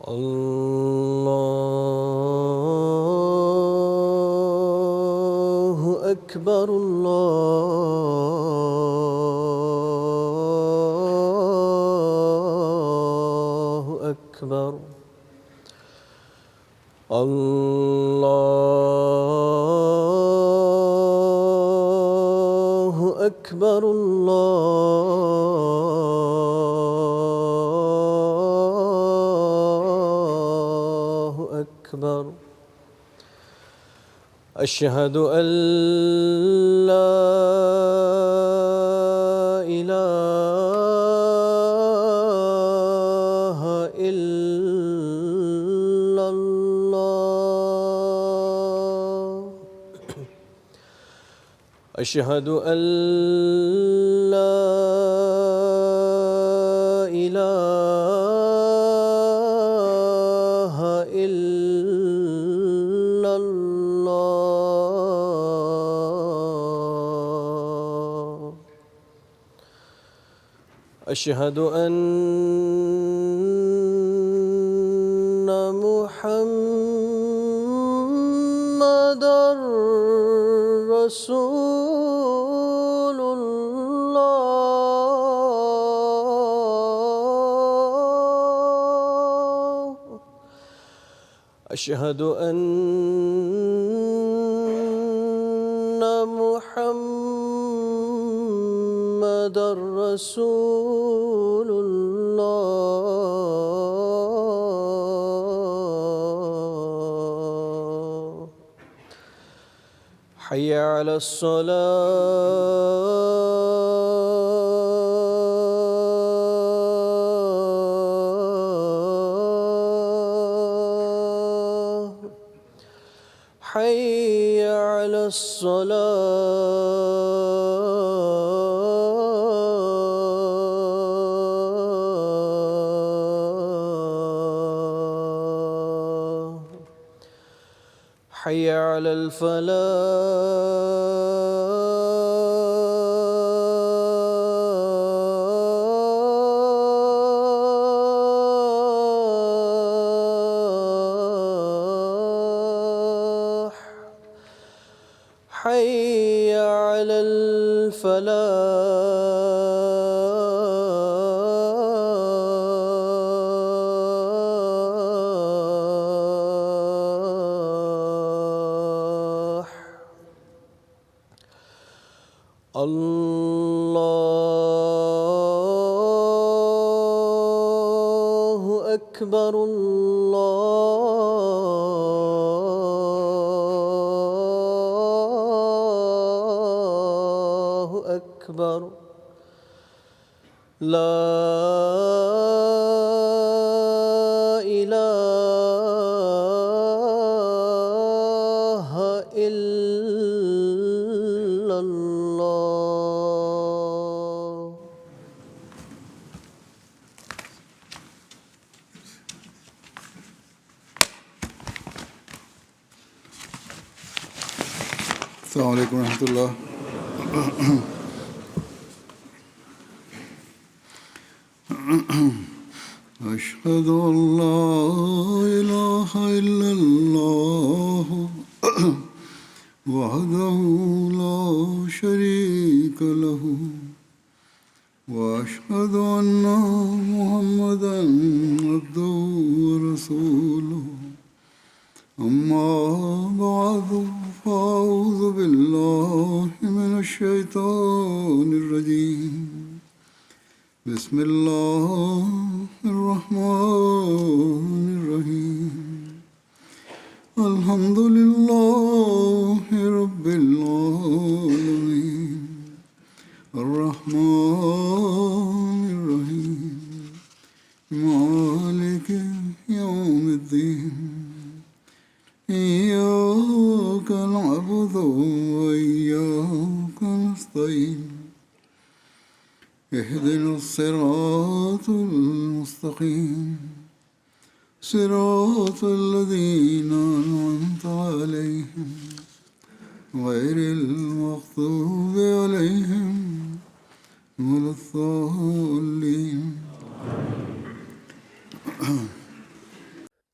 الله أكبر الله أكبر الله أكبر الله أكبر أشهد أن لا إله إلا الله أشهد أن لا إله إلا الله أشهد أن محمدا رسول الله أشهد أن محمدا رسول الله حي على الصلاة حي على الصلاة حي على الفلاح حي على الفلاح الله أكبر الله أكبر لا إله إلا الله. السلام عليكم ورحمة الله. أشهد أن لا إله إلا الله وحده لا شريك له وأشهد أن محمدا عبده ورسوله. أما بعد، فأعوذ بالله من الشيطان الرجيم. بسم الله الرحمن الرحيم. الحمد لله رب العالمين. الرحمن الرحيم. نعبد وإياك نستعين اهدنا الصراط المستقيم صراط الذين أنعمت عليهم غير المغضوب عليهم ولا الضالين.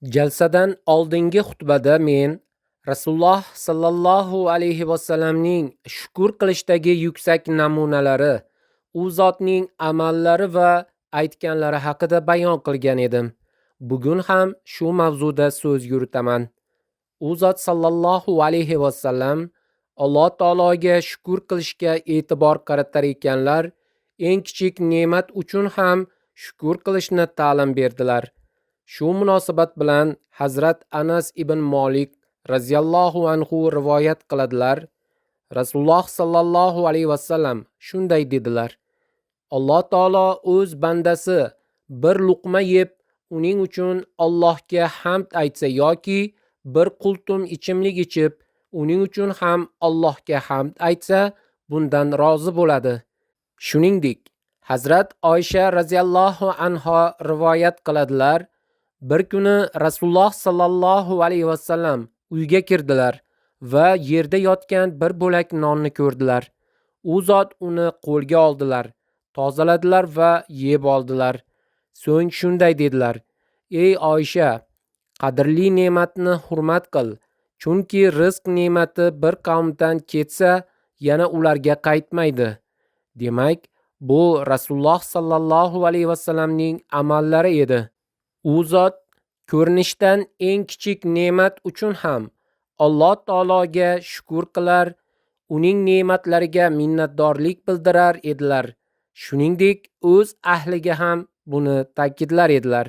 Jalsadan oldingi xutbada men Rasululloh sallallohu alayhi vasallamning shukr qilishdagi yuksak namunalari, u zotning amallari va aytganlari haqida bayon qilgan edim. Bugun ham shu mavzuda so'z yuritaman. U zot sallallohu alayhi vasallam Alloh taologa shukr qilishga e'tibor qaratar ekanlar, eng kichik ne'mat uchun ham shukr qilishni ta'lim berdilar. Shu munosabat bilan Hazrat Anas ibn Molik radhiyallohu anhu rivoyat qiladilar. Rasululloh sallallohu alayhi vasallam shunday dedilar: Alloh taolo o'z bandasi bir luqma yeb, uning uchun Allohga hamd aytsa yoki bir qultum ichimlik ichib, uning uchun ham Allohga hamd aytsa, bundan rozi bo'ladi. Shuningdek, Hazrat Oysha radhiyallohu anha rivoyat qiladilar: bir kuni Rasululloh sallallohu alayhi vasallam uyga kirdilar va yerda yotgan bir bo'lak nonni ko'rdilar. U zot uni qo'lga oldilar, tozaladilar va yeb oldilar. So'ng shunday dedilar: Ey Oysha, qadrli ne'matni hurmat qil, chunki rizq ne'mati bir qavmdan ketsa, yana ularga qaytmaydi. Demak, bu Rasululloh sallallohu alayhi vasallamning amallari edi. U zot ko'rinishdan eng kichik ne'mat uchun ham Alloh taologa shukr qilar, uning ne'matlariga minnatdorlik bildirar edilar. Shuningdek, o'z ahliga ham buni ta'kidlar edilar.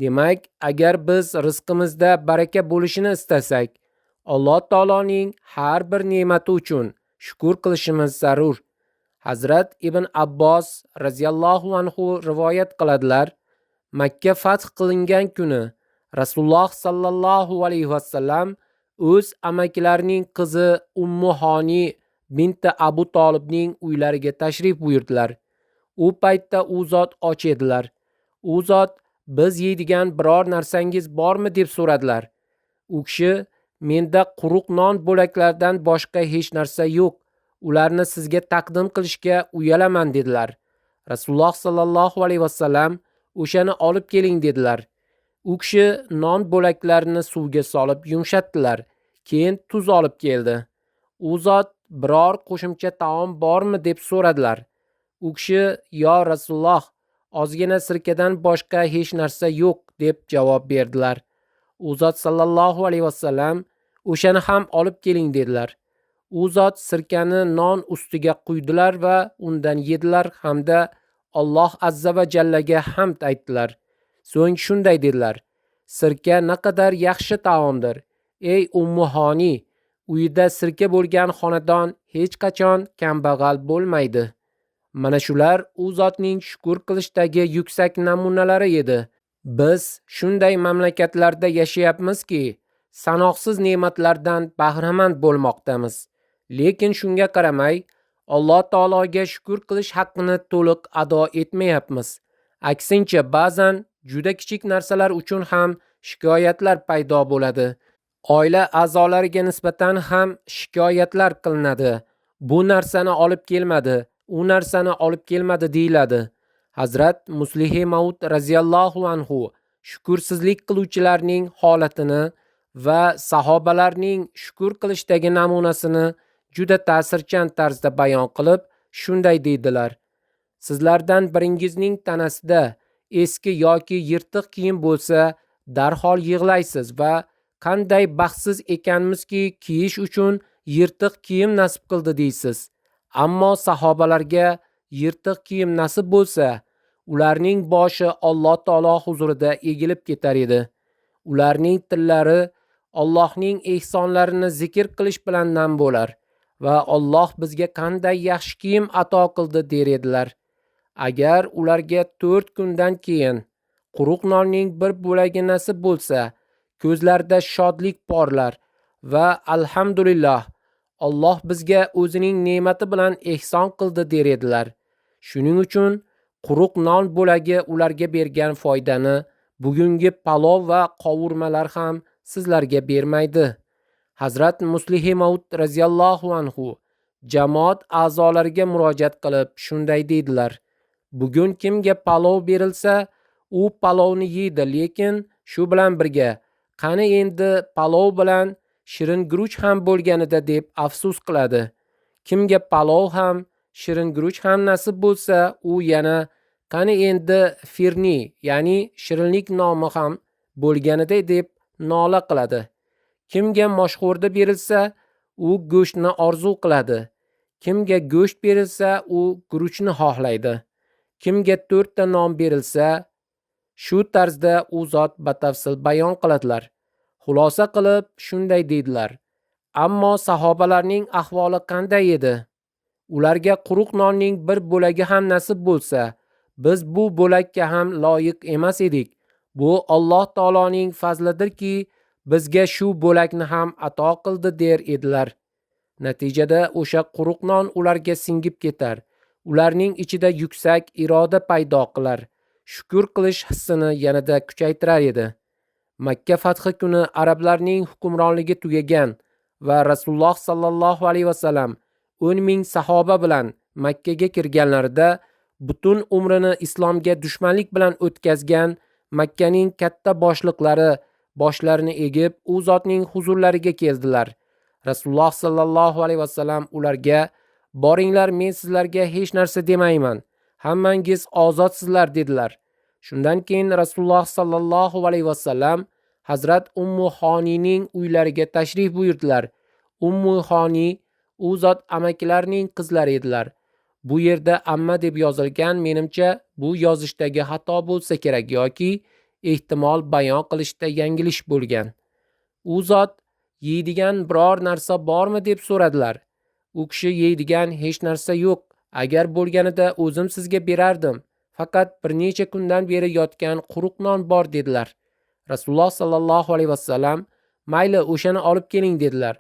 Demak, agar biz rizqimizda baraka bo'lishini istasak, Alloh taoloning har bir ne'mati uchun shukr qilishimiz zarur. Hazrat Ibn Abbos radhiyallohu anhu rivoyat qiladilar: Makka fath qilingan kuni Rasululloh sallallohu alayhi vasallam o'z amakilarining qizi Ummu Honi binti Abu Tolibning uylariga tashrif buyurdilar. U paytda u zot och edilar. U zot: "Biz yeydigan biror narsangiz bormi?" deb so'radilar. U kishi: "Menda quruq non bo'laklaridan boshqa hech narsa yo'q. Ularni sizga taqdim qilishga uyalaman" dedilar. Rasululloh sallallohu alayhi vasallam: "O'shani olib keling" dedilar. U kishi non bo'laklarini suvga solib yumshatdilar. Keyin tuz olib keldi. U zot: "Biror qo'shimcha taom bormi?" deb so'radilar. U kishi: "Yo Rasululloh, ozgina sirkadan boshqa hech narsa yo'q" deb javob berdilar. U zot sallallohu alayhi vasallam: "O'shani ham olib keling" dedilar. U zot sirkani non ustiga quydilar va undan yedilar hamda Alloh azza va jallaga hamd aytdilar. So'ng shunday dedilar: "Sirka naqadar yaxshi taomdir. Ey Ummu Honi, uyida sirka bo'lgan xonadon hech qachon kambag'al bo'lmaydi." Mana shular u zotning shukr qilishdagi yuksak namunalari edi. Biz shunday mamlakatlarda yashayapmizki, sanoqsiz ne'matlardan bahramand bo'lmoqdamiz. Lekin shunga qaramay, Alloh taologa shukr qilish haqqini to'liq ado etmayapmiz. Aksincha, ba'zan juda kichik narsalar uchun ham shikoyatlar paydo bo'ladi. Oila a'zolariga nisbatan ham shikoyatlar qilinadi. Bu narsani olib kelmadi, u narsani olib kelmadi deyiladi. Hazrat Muslihi Maud radhiyallohu anhu shukrsizlik qiluvchilarning holatini va sahobalarning shukr qilishdagi namunasini juda ta'sirchan tarzda bayon qilib, shunday deydilar: Sizlardan biringizning tanasida eski yoki yirtiq kiyim bo'lsa, darhol yig'laysiz va qanday baxtsiz ekanmizki, kiyish uchun yirtiq kiyim nasib qildi deysiz. Ammo sahobalarga yirtiq kiyim nasib bo'lsa, ularning boshi Alloh taolo huzurida egilib ketar edi. Ularning tillari Allohning ehsonlarini zikr qilish bilan nam bo'lar va Alloh bizga qanday yaxshi kiyim ato qildi der edilar. Agar ularga 4 kundan keyin quruq nonning bir bo'lagi nasib bo'lsa, ko'zlarida shodlik porlar Va alhamdulillah, Alloh bizga o'zining ne'mati bilan ehson qildi der edilar. Shuning uchun quruq non bo'lagi ularga bergan foydani bugungi palov va qovurmalar ham sizlarga bermaydi. Hazrat Muslihi Maud radhiyallohu anhu jamoat a'zolariga murojaat qilib shunday dedilar: Bugun kimga palov berilsa, u palovni yeydi, lekin shu bilan birga qani endi palov bilan shirin guruch ham bo'lganida deb afsus qiladi. Kimga palov ham shirin guruch ham nasib bo'lsa, u yana qani endi firni, ya'ni shirinlik nomi ham bo'lganida deb nola qiladi. Kimga moshxo'rda berilsa, u go'shtni orzu qiladi. Kimga go'sht berilsa, u guruchni xohlaydi. Kimga 4 ta non berilsa, shu tarzda u zot batafsil bayon qiladilar. Xulosa qilib shunday deydilar: Ammo sahobalarning ahvoli qanday edi? Ularga quruq nonning bir bo'lagi ham nasib bo'lsa, biz bu bo'lakka ham loyiq emas edik. Bu Alloh taoloning fazlidirki, bizga shu bo'lakni ham ato qildi der edilar. Natijada o'sha quruq non ularga singib ketar. Ularning ichida yuksak iroda paydo qilar. Shukr qilish hissini yanada kuchaytirar edi. Makka fathi kuni arablarning hukmronligi tugagan va Rasululloh sallallohu alayhi vasallam 10 ming sahoba bilan Makkaga kirganlarida butun umrini islomga dushmanlik bilan o'tkazgan Makkaning katta boshliqlari boshlarini egib u zotning huzurlariga keldilar. Rasululloh sallallohu alayhi vasallam ularga: "Boringlar, men sizlarga hech narsa demayman. Hammangiz ozodsizlar" dedilar. Shundan keyin Rasululloh sallallohu alayhi vasallam Hazrat Ummu Xonining uylariga tashrif buyurdilar. Ummu Xoni u zot amakilarning qizlari edilar. Bu yerda amma deb yozilgan, menimcha bu yozishdagi xato bo'lsa kerak yoki ehtimol bayon qilishda yanglish bo'lgan. U zot yeydigan biror narsa bormi deb so'radilar. U kishi yeydigan hech narsa yo'q. Agar bo'lganida o'zim sizga berardim. Faqat bir necha kundan beri yotgan quruq non bor dedilar. Rasululloh sallallohu alayhi vasallam mayli o'shani olib keling dedilar.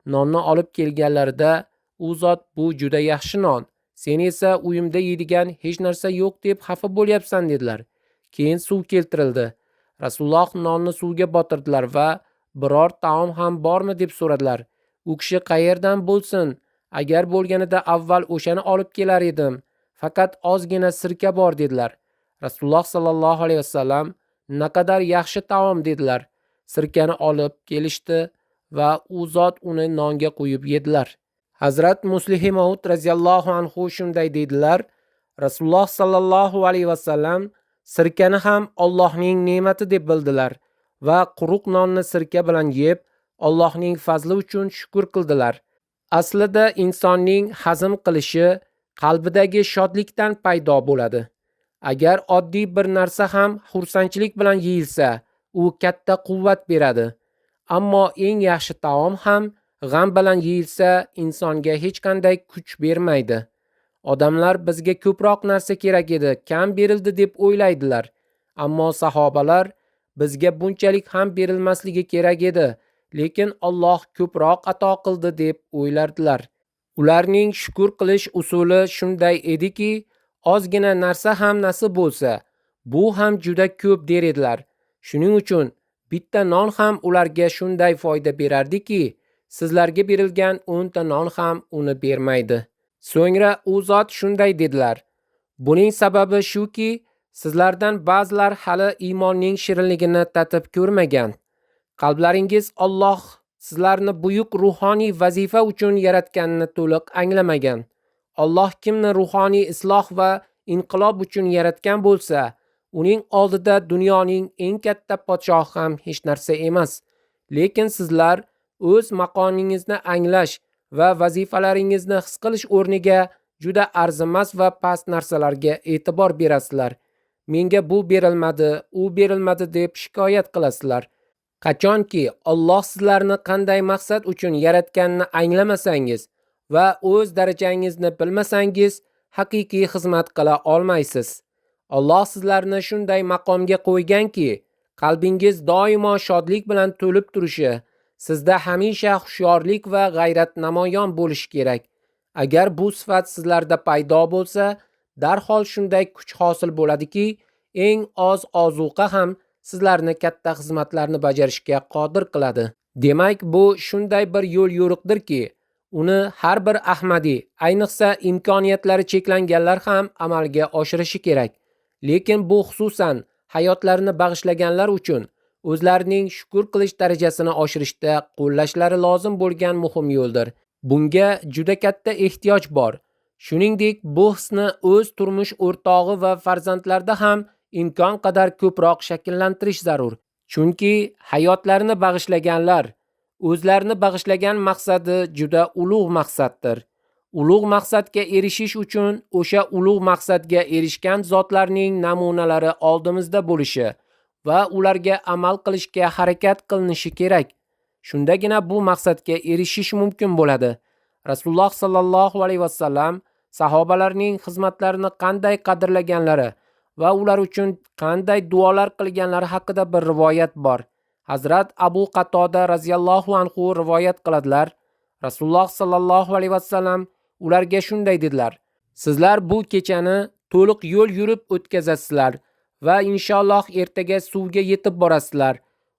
Nonni olib kelganlarida u zot bu juda yaxshi non. Sen esa uyimda yeydigan hech narsa yo'q deb xafa bo'lyapsan dedilar. Keyin suv keltirildi. Rasululloh nonni suvga botirdilar va biror taom ham bormi deb so'radilar. U kishi qayerdan bo'lsin? Agar bo'lganida avval o'shani olib kelar edim. Faqat ozgina sirka bor dedilar. Rasululloh sallallohu alayhi vasallam naqadar yaxshi taom dedilar. Sirkani olib kelishdi va u zot uni nonga qo'yib yedilar. Hazrat Muslihi Maud radhiyallohu anhu shunday dedilar: Rasululloh sallallohu alayhi vasallam sirkani ham Allohning ne'mati deb bildilar va quruq nonni sirka bilan yeb, Allohning fazli uchun shukr qildilar. Aslida insonning hazm qilishi qalbidagi shodlikdan paydo bo'ladi. Agar oddiy bir narsa ham xursandchilik bilan yeyilsa, u katta quvvat beradi. Ammo eng yaxshi taom ham g'am bilan yeyilsa, insonga hech qanday kuch bermaydi. Odamlar bizga ko'proq narsa kerak edi, kam berildi deb o'ylaydilar. Ammo sahobalar bizga bunchalik ham berilmasligi kerak edi, lekin Alloh ko'proq ato qildi deb o'ylardilar. Ularning shukr qilish usuli shunday ediki, ozgina narsa ham nasib bo'lsa, bu ham juda ko'p der edilar. Shuning uchun bitta non ham ularga shunday foyda berardiki, sizlarga berilgan 10 ta non ham uni bermaydi. So'ngra u zot shunday dedilar: Buning sababi shuki, sizlardan ba'zilar hali iymonning shirinligini tatib ko'rmagan. Qalblaringiz Alloh sizlarni buyuk ruhoniy vazifa uchun yaratganini to'liq anglamagan. Alloh kimni ruhoniy isloh va inqilob uchun yaratgan bo'lsa, uning oldida dunyoning eng katta podshohi ham hech narsa emas. Lekin sizlar o'z maqomingizni anglash va vazifalaringizni his qilish o'rniga juda arzimas va past narsalarga e'tibor berasizlar. Menga bu berilmadi, u berilmadi deb shikoyat qilasizlar. Qachonki Alloh sizlarni qanday maqsad uchun yaratganini anglamasangiz va o'z darajangizni bilmasangiz, haqiqiy xizmat qila olmaysiz. Alloh sizlarni shunday maqomga qo'yganki, qalbingiz doimo shodlik bilan to'lib turishi, Sizda hamisha hushyorlik va g'ayrat namoyon bo'lishi kerak. Agar bu sifat sizlarda paydo bo'lsa, darhol shunday kuch hosil bo'ladiki, eng oz ozuqa ham sizlarni katta xizmatlarni bajarishga qodir qiladi. Demak, bu shunday bir yo'l yo'riqdirki, uni har bir ahmadiy, ayniqsa imkoniyatlari cheklanganlar ham amalga oshirishi kerak. Lekin bu xususan hayotlarini bag'ishlaganlar uchun o'zlarining shukr qilish darajasini oshirishda qo'llashlari lozim bo'lgan muhim yo'ldir. Bunga juda katta ehtiyoj bor. Shuningdek, bu hisni o'z turmush o'rtog'i va farzandlarda ham imkon qadar ko'proq shakllantirish zarur. Chunki hayotlarini bag'ishlaganlar o'zlarini bag'ishlagan maqsadi juda ulug' maqsaddir. Ulug' maqsadga erishish uchun o'sha ulug' maqsadga erishgan zotlarning namunalari oldimizda bo'lishi va ularga amal qilishga harakat qilinishi kerak. Shundagina bu maqsadga erishish mumkin bo'ladi. Rasululloh sallallohu alayhi vasallam sahobalarning xizmatlarini qanday qadrlaganlari va ular uchun qanday duolar qilganlari haqida bir rivoyat bor. Hazrat Abu Qatoda radhiyallohu anhu rivoyat qiladilar. Rasululloh sallallohu alayhi vasallam ularga shunday dedilar: Sizlar bu kechani to'liq yo'l yurib o'tkazasizlar va inshaalloh ertaga suvga yetib borasizlar.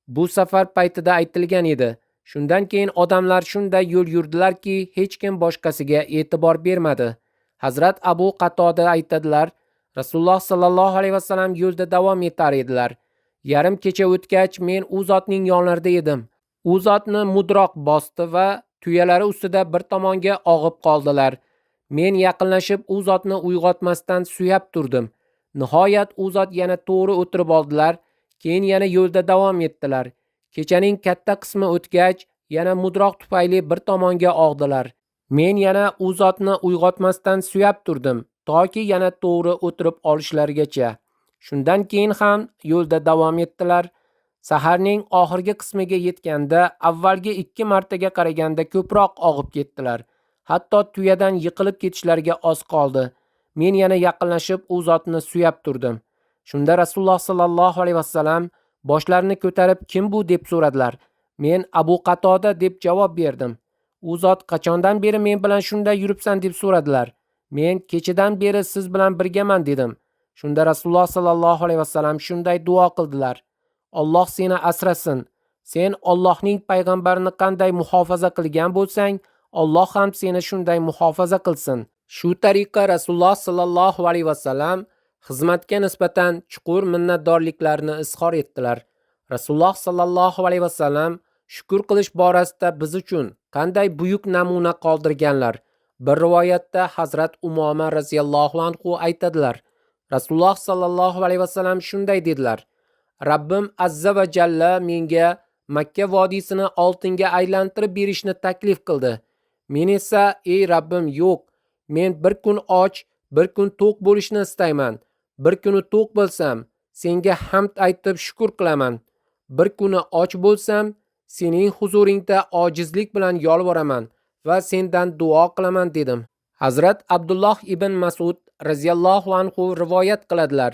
Bu safar paytida aytilgan edi. Shundan keyin odamlar shunday yo'l yurdilarki, hech kim boshqasiga e'tibor bermadi. Hazrat Abu Qatoda aytadilar: Rasululloh sallallohu alayhi vasallam yo'lda davom etar edilar. Yarim kecha o'tgach, men u zotning yonlarida edim. U zotni mudroq bosdi va tuyalari ustida bir tomonga og'ib qoldilar. Men yaqinlashib u zotni uyg'otmasdan suyab turdim. Nihoyat u zot yana to'g'ri o'tirib oldilar, keyin yana yo'lda davom etdilar. Kechaning katta qismi o'tgach, yana mudroq tufayli bir tomonga og'dilar. Men yana u zotni uyg'otmasdan suyab turdim, toki yana to'g'ri o'tirib olishlarigacha. Shundan keyin ham yo'lda davom etdilar. Saharning oxirgi qismiga yetganda avvalgi 2 martaga qaraganda ko'proq og'ib ketdilar. Hatto tuyadan yiqilib ketishlariga oz qoldi. Men yana yaqinlashib u zotni suyab turdim. Shunda Rasululloh sallallohu alayhi vasallam boshlarini ko'tarib kim bu deb so'radilar. Men Abu Qatoda deb javob berdim. U zot qachondan beri men bilan shunday yuribsan deb so'radilar. Men kechadan beri siz bilan birgaman dedim. Shunda Rasululloh sallallohu alayhi vasallam shunday duo qildilar: Alloh seni asrasin. Sen Allohning payg'ambarini qanday muhofaza qilgan bo'lsang, Alloh ham seni shunday muhofaza qilsin. Shu tariqa Rasululloh sallallohu alayhi vasallam xizmatga nisbatan chuqur minnatdorliklarini izhor etdilar. Rasululloh sallallohu alayhi vasallam shukr qilish borasida biz uchun qanday buyuk namuna qoldirganlar. Bir rivoyatda Hazrat Umoma radhiyallohu anhu aytadilar: Rasululloh sallallohu alayhi vasallam shunday dedilar: Rabbim azza va jalla menga Makka vodiysini oltinga aylantirib berishni taklif qildi. Men esa, ey Rabbim, yo'q, men bir kun och, bir kun to'q bo'lishni istayman. Bir kuni to'q bo'lsam, senga hamd aytib shukr qilaman. Bir kuni och bo'lsam, sening huzuringda ojizlik bilan yolvoraman va sendan duo qilaman dedim. Hazrat Abdulloh ibn Mas'ud radhiyallohu anhu rivoyat qiladilar.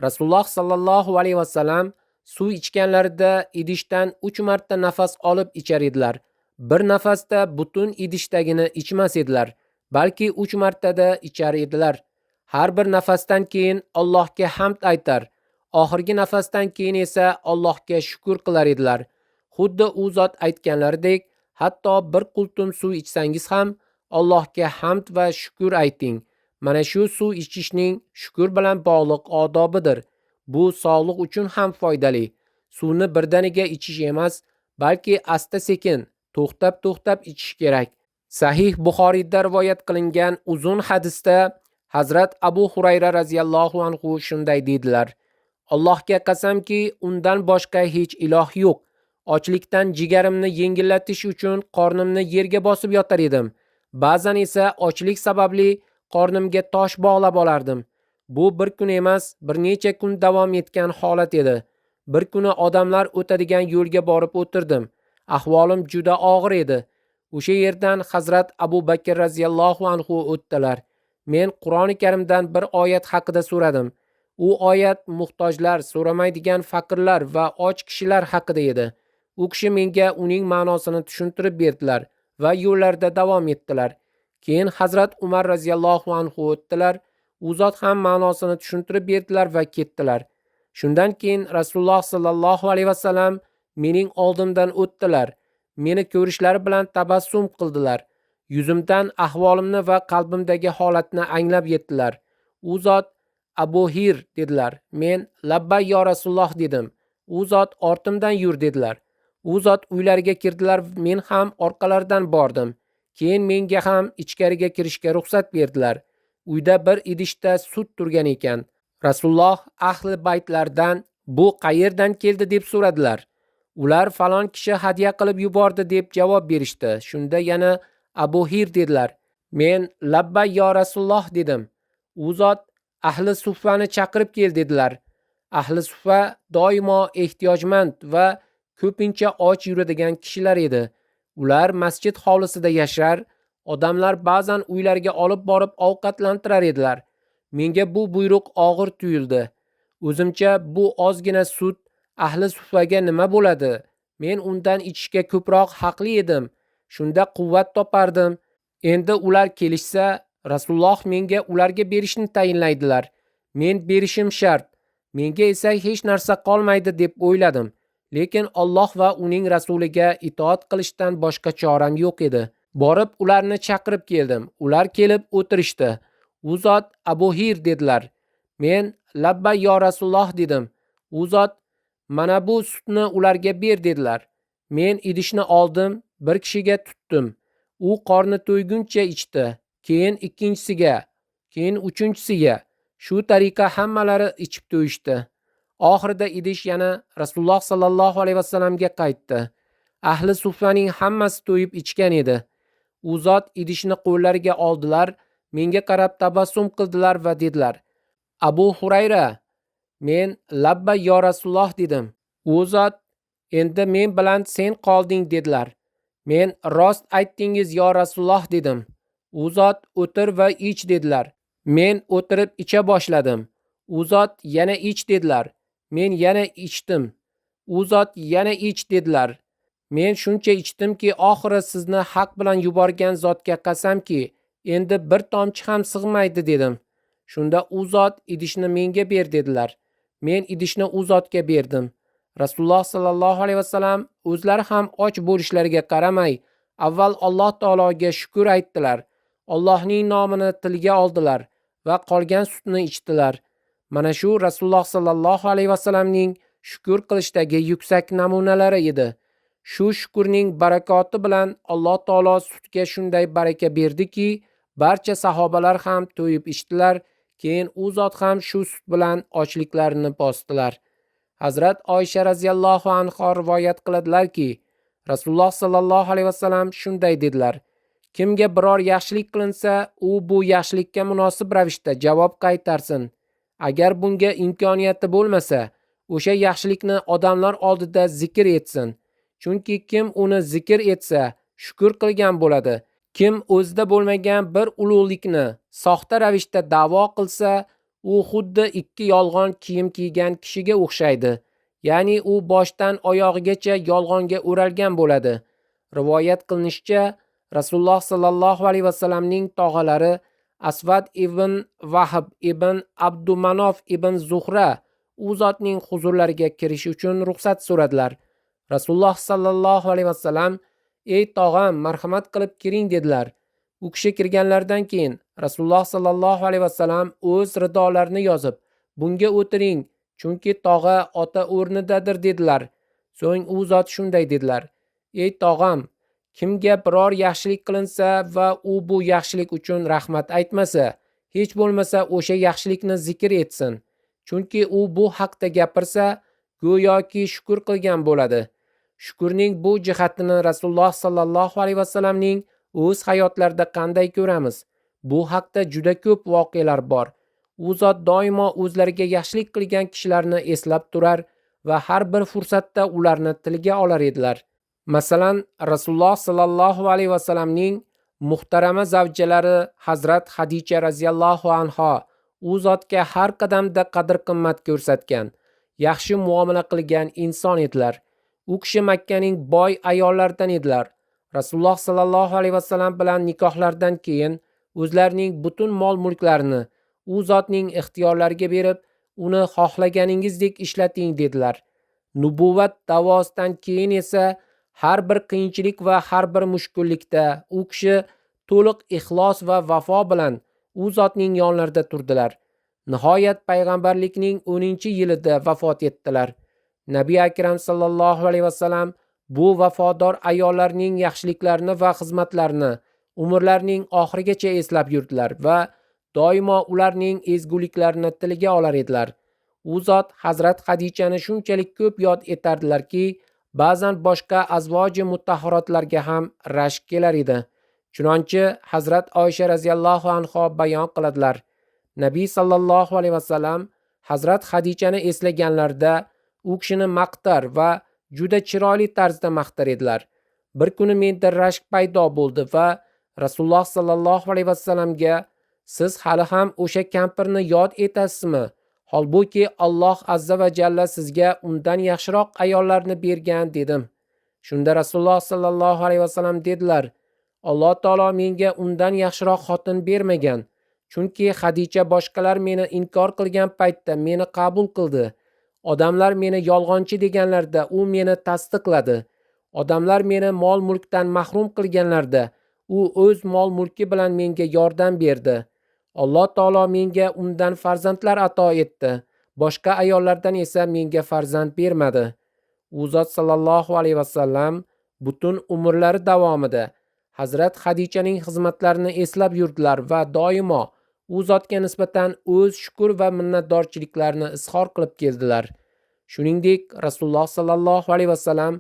Rasululloh sallallohu alayhi vasallam suv ichganlarida idishdan 3 marta nafas olib ichar edilar. Bir nafasda butun idishdagini ichmas edilar, balki 3 martada ichar edilar. Har bir nafasdan keyin Allohga hamd aytar, oxirgi nafasdan keyin esa Allohga shukr qilar edilar. Xuddi u zot aytganlaridek, hatto bir qultum suv ichsangiz ham Allohga hamd va shukr ayting. Mana shu suv ichishning shukr bilan bog'liq odobidir. Bu sog'liq uchun ham foydali. Suvni birdaniga ichish emas, balki asta-sekin, to'xtab-to'xtab ichish kerak. Sahih Buxoriyda rivoyat qilingan uzun hadisda Hazrat Abu Hurayra radhiyallohu anhu shunday dedilar: Allohga qasamki, undan boshqa hech iloh yo'q. Ochlikdan jigarimni yengillatish uchun qornimni yerga bosib yotar edim. Ba'zan esa ochlik sababli qornimga tosh bog'lab olardim. Bu bir kun emas, bir necha kun davom etgan holat edi. Bir kuni odamlar o'tadigan yo'lga borib o'tirdim. Ahvolim juda og'ir edi. O'sha yerdan Hazrat Abu Bakr radhiyallohu anhu o'tdilar. Men Qur'oni Karimdan bir oyat haqida so'radim. U oyat muhtojlar, so'ramaydigan faqirlar va och kishilar haqida edi. U kishi menga uning ma'nosini tushuntirib berdilar va yo'llarida davom etdilar. Keyin Hazrat Umar radhiyallohu anhu o'tdilar. U zot ham ma'nosini tushuntirib berdilar va ketdilar. Shundan keyin Rasululloh sallallohu alayhi vasallam mening oldimdan o'tdilar. Meni ko'rishlari bilan tabassum qildilar. Yuzimdan ahvolimni va qalbimdagi holatni anglab yetdilar. U zot Abu Hir dedilar. Men labbay yo Rasululloh dedim. U zot ortimdan yur dedilar. U zot uylariga kirdilar, men ham orqalaridan bordim. Keyin menga ham ichkariga kirishga ruxsat berdilar. Uyda bir idishda sut turgan ekan. Rasululloh ahli baytlardan bu qayerdan keldi deb so'radilar. Ular falon kishi hadya qilib yubordi deb javob berishdi. Shunda yana Abu Hir dedilar. Men labbay yo Rasululloh dedim. U zot ahli suffani chaqirib kel dedilar. Ahli suffa doimo ehtiyojmand va ko'pincha och yuradigan kishilar edi. Ular masjid hovlisida yashar, odamlar ba'zan uylariga olib borib ovqatlantirar edilar. Menga bu buyruq og'ir tuyuldi. O'zimcha bu ozgina sut ahli suffaga nima bo'ladi? Men undan ichishga ko'proq haqli edim. Shunda quvvat topardim. Endi ular kelishsa, Rasululloh menga ularga berishni tayinlaydilar. Men berishim shart. Menga esa hech narsa qolmaydi deb o'yladim. Lekin Alloh va uning rasuliga itoat qilishdan boshqa choram yo'q edi. Borib ularni chaqirib keldim. Ular kelib o'tirishdi. U zot Abu Hir dedilar. Men labbay yo Rasululloh dedim. U zot mana bu sutni ularga ber dedilar. Men idishni oldim, bir kishiga tutdim. U qorni to'yguncha ichdi. Keyin ikkinchisiga, keyin uchinchisiga. Shu tariqa hammalari ichib to'yishdi. Oxirida idish yana Rasululloh sallallohu alayhi vasallamga qaytdi. Ahli suffaning hammasi to'yib ichgan edi. U zot idishni qo'llariga oldilar, menga qarab tabassum qildilar va dedilar: Abu Hurayra, men labbay yo Rasululloh dedim. U zot endi men bilan sen qolding dedilar. Men rost aytdingiz yo Rasululloh dedim. U zot o'tir va ich dedilar. Men o'tirib icha boshladim. U zot yana ich dedilar. Men yana ichdim. U zot yana ich dedilar. Men shuncha ichdimki, oxiri sizni haq bilan yuborgan zotga qasamki, endi bir tomchi ham sig'maydi dedim. Shunda u zot idishni menga ber dedilar. Men idishni u zotga berdim. Rasululloh sallallohu alayhi vasallam o'zlari ham och bo'lishlariga qaramay, avval Alloh taologa shukr aytdilar. Allohning nomini tilga oldilar va qolgan sutni ichdilar. Mana shu Rasululloh sallallohu alayhi vasallamning shukr qilishdagi yuksak namunalari edi. Shu shukrning barakoti bilan Alloh taolo sutga shunday baraka berdiki, barcha sahobalar ham to'yib ichdilar. Keyin u zot ham shu sut bilan ochliklarini bosdilar. Hazrat Oysha radhiyallohu anha rivoyat qiladilarki, Rasululloh sallallohu alayhi vasallam shunday dedilar: Kimga biror yaxshilik qilinsa, u bu yaxshilikka munosib ravishda javob qaytarsin. Agar bunga imkoniyati bo'lmasa, o'sha yaxshilikni odamlar oldida zikr etsin. Chunki kim uni zikr etsa, shukr qilgan bo'ladi. Kim o'zida bo'lmagan bir ulug'likni soxta ravishda da'vo qilsa, u xuddi ikki yolg'on kiyim kiygan kishiga o'xshaydi. Ya'ni u boshdan oyog'igacha yolg'onga o'ralgan bo'ladi. Rivoyat qilinishicha, Rasululloh sallallohu alayhi vasallamning tog'alari Asvad ibn Vahb ibn Abdumanof ibn Zuhra u zotning huzurlariga kirish uchun ruxsat so'radilar. Rasululloh sallallohu alayhi vasallam: "Ey tog'am, marhamat qilib kiring" dedilar. U kishi kirganlaridan keyin Rasululloh sallallohu alayhi vasallam o'z ridolarini yozib, "Bunga o'tiring, chunki tog'a ota o'rnidadir" dedilar. So'ng u zot shunday dedilar: "Ey tog'am, kimga biror yaxshilik qilinsa va u bu yaxshilik uchun rahmat aytmasa, hech bo'lmasa o'sha yaxshilikni zikr etsin. Chunki u bu haqda gapirsa, go'yoki shukr qilgan bo'ladi." Shukrning bu jihatini Rasululloh sallallohu alayhi vasallamning o'z hayotlarida qanday ko'ramiz? Bu haqda juda ko'p voqealar bor. U zot doimo o'zlariga yaxshilik qilgan kishilarni eslab turar va har bir fursatda ularni tilga olar edilar. Masalan, Rasululloh sallallohu alayhi vasallamning muhtarama zavjalari Hazrat Xadicha radhiyallohu anha u zotga har qadamda qadr-qimmat ko'rsatgan, yaxshi muomala qilgan inson edilar. U kishi Makkaning boy ayollaridan edilar. Rasululloh sallallohu alayhi vasallam bilan nikohlaridan keyin o'zlarining butun mol-mulklarini u zotning ixtiyorlariga berib, uni xohlaganingizdek ishlating dedilar. Nubuvvat da'vosidan keyin esa har bir qiyinchilik va har bir mushkullikda u kishi to'liq ixlos va vafo bilan u zotning yonlarida turdilar. Nihoyat payg'ambarlikning 10-yilida vafot etdilar. Nabiy akram sallallohu alayhi vasallam bu vafodor ayollarning yaxshiliklarini va xizmatlarini umrlarining oxirigacha eslab yurdilar va doimo ularning ezguliklarini tilga olar edilar. U zot Hazrat Xadichani shunchalik ko'p yod etardilarki, ba'zan boshqa azvoji mutahharotlarga ham rashk kelar edi. Chunonchi Hazrat Oysha radhiyallohu anha bayon qiladilar. Nabiy sallallohu alayhi vasallam Hazrat Xadichani eslaganlarida u kishini maqtar va juda chiroyli tarzda maqtar edilar. Bir kuni menda rashk paydo bo'ldi va Rasululloh sallallohu alayhi vasallamga: "Siz hali ham o'sha kampirni yod etasizmi? Holbuki Alloh azza va jalla sizga undan yaxshiroq ayollarni bergan" dedim. Shunda Rasululloh sallallohu alayhi vasallam dedilar: "Alloh taolo menga undan yaxshiroq xotin bermagan. Chunki Xadicha boshqalar meni inkor qilgan paytda meni qabul qildi. Odamlar meni yolg'onchi deganlarida u meni tasdiqladi. Odamlar meni mol-mulkdan mahrum qilganlarida u o'z mol-mulki bilan menga yordam berdi. Alloh taolo menga undan farzandlar ato etdi. Boshqa ayollardan esa menga farzand bermadi." U zot sallallohu alayhi vasallam butun umrlari davomida Hazrat Xadichaning xizmatlarini eslab yurdilar va doimo u zotga nisbatan o'z shukr va minnatdorchiliklarini izhor qilib keldilar. Shuningdek, Rasululloh sallallohu alayhi vasallam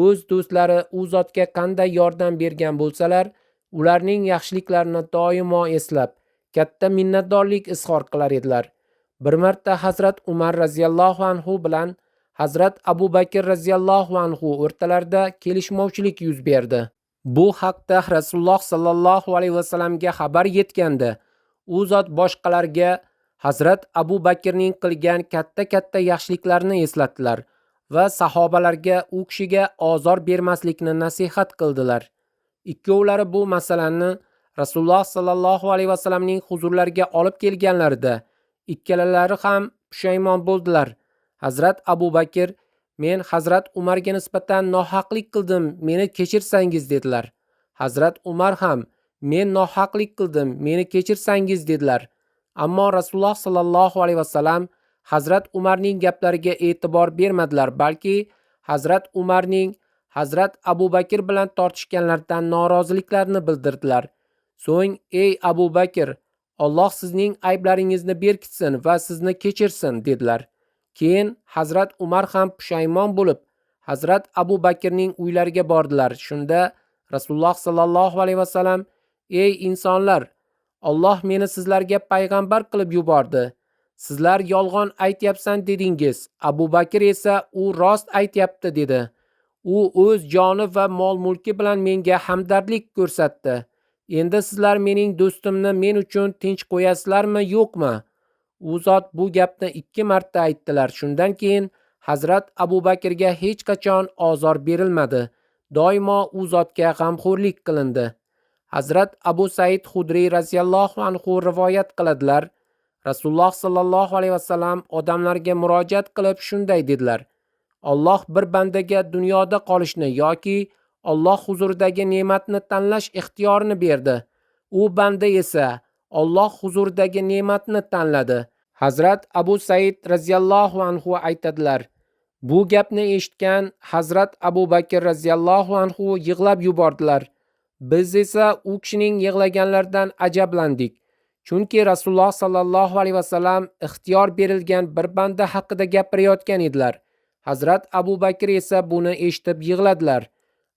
o'z do'stlari u zotga qanday yordam bergan bo'lsalar, ularning yaxshiliklarini doimo eslab, katta minnatdorlik izhor qilar edilar. Bir marta Hazrat Umar radhiyallohu anhu bilan Hazrat Abu Bakr radhiyallohu anhu o'rtalarida kelishmovchilik yuz berdi. Bu haqda Rasululloh sallallohu alayhi vasallamga xabar yetganda, u zot boshqalarga Hazrat Abu Bakrning qilgan katta-katta yaxshiliklarini eslatdilar va sahobalarga u kishiga ozor bermaslikni nasihat qildilar. Ikkovlari bu masalani Rasululloh sallallohu alayhi vasallamning huzurlariga olib kelganlarida ikkalalari ham pushaymon bo'ldilar. Hazrat Abu Bakr: "Men Hazrat Umarga nisbatan nohaqlik qildim, meni kechirsangiz" dedilar. Hazrat Umar ham: "Men nohaqlik qildim, meni kechirsangiz" dedilar. Ammo Rasululloh sallallohu alayhi vasallam Hazrat Umarning gaplariga e'tibor bermadilar, balki Hazrat Umarning Hazrat Abu Bakr bilan tortishganlaridan noroziliklarini bildirdilar. So'ng: "Ey Abu Bakr, Alloh sizning ayblaringizni berkitsin va sizni kechirsin" dedilar. Keyin Hazrat Umar ham pushaymon bo'lib, Hazrat Abu Bakrning uylariga bordilar. Shunda Rasululloh sallallohu alayhi vasallam: "Ey insonlar, Alloh meni sizlarga payg'ambar qilib yubordi. Sizlar yolg'on aytyapsan dedingiz. Abu Bakr esa u rost aytyapti dedi. U o'z joni va mol-mulki bilan menga hamdardlik ko'rsatdi. Endi sizlar mening do'stimni men uchun tinch qo'yasizlarmi, yo'qmi?" U zot bu gapni 2 marta aytdilar. Shundan keyin Hazrat Abu Bakrga hech qachon ozor berilmadi. Doimo u zotga g'amxo'rlik qilindi. Hazrat Abu Said Xudriy radhiyallohu anhu rivoyat qiladilar. Rasululloh sallallohu alayhi vasallam odamlarga murojaat qilib shunday dedilar: Alloh bir bandaga dunyoda qolishni yoki Alloh huzuridagi ne'matni tanlash ixtiyorini berdi. U banda esa Alloh huzuridagi ne'matni tanladi. Hazrat Abu Said radhiyallohu anhu aytadilar: Bu gapni eshitgan Hazrat Abu Bakr radhiyallohu anhu yig'lab yubordilar. Biz esa u kishining yig'laganlaridan ajablandik. Chunki Rasululloh sallallohu alayhi vasallam ixtiyor berilgan bir banda haqida gapirayotgan edilar. Hazrat Abu Bakr esa buni eshitib yig'ladilar.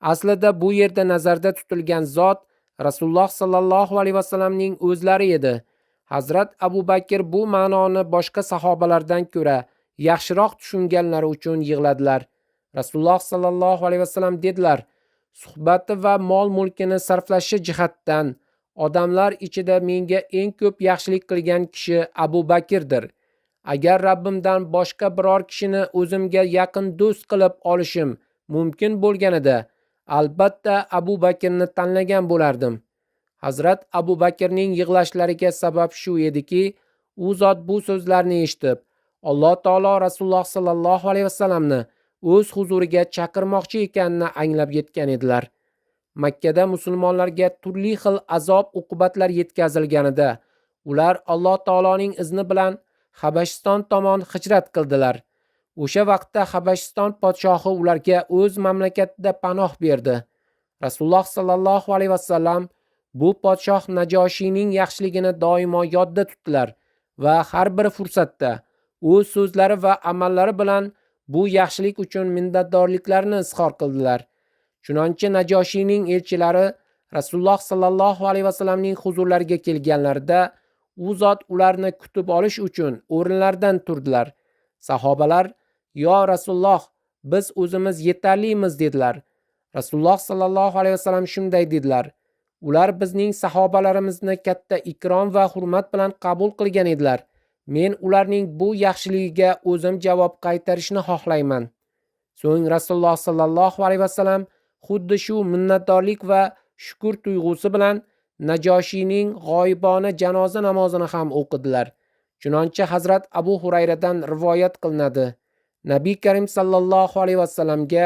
Aslida bu yerda nazarda tutilgan zot Rasululloh sallallohu alayhi vasallamning o'zlari edi. Hazrat Abu Bakr bu ma'noni boshqa sahobalardan ko'ra yaxshiroq tushunganlari uchun yig'ladilar. Rasululloh sallallohu alayhi vasallam dedilar: Suhbati va mol-mulkini sarflashi jihatdan odamlar ichida menga eng ko'p yaxshilik qilgan kishi Abu Bakrdir. Agar Rabbimdan boshqa biror kishini o'zimga yaqin do'st qilib olishim Mumkin bo'lganida albatta Abu Bakrni tanlagan bo'lardim. Hazrat Abu Bakrning yig'lashlariga sabab shu ediki, u zot bu so'zlarni eshitib, Alloh taolo Rasululloh sallallohu alayhi vasallamni o'z huzuriga chaqirmoqchi ekanini anglab yetgan edilar. Makkada musulmonlarga turli xil azob uqubatlar yetkazilganida, ular Alloh taoloning izni bilan Habashiston tomon hijrat qildilar. O'sha vaqtda Habashiston podshohi ularga o'z mamlakatida panoh berdi. Rasululloh sallallohu alayhi vasallam bu podshoh Najoshiyning yaxshiligini doimo yodda tutdilar va har bir fursatda o'z so'zlari va amallari bilan bu yaxshilik uchun minnatdorliklarini izhor qildilar. Chunonchi Najoshiyning elchilari Rasululloh sallallohu alayhi vasallamning huzurlariga kelganlarida u zot ularni kutib olish uchun o'rinlaridan turdilar. Sahobalar: "Yo Rasululloh, biz o'zimiz yetarlimiz" dedilar. Rasululloh sallallohu alayhi vasallam shunday dedilar: "Ular bizning sahobalarimizni katta ikrom va hurmat bilan qabul qilgan edilar. Men ularning bu yaxshiligiga o'zim javob qaytarishni xohlayman." So'ng Rasululloh sallallohu alayhi vasallam xuddi shu minnatdorlik va shukr tuyg'usi bilan Najoshiyning g'oyibona janoza namozini ham o'qidilar. Chunonchi Hazrat Abu Hurayradan rivoyat qilinadi. Nabiy Karim sallallohu alayhi vasallamga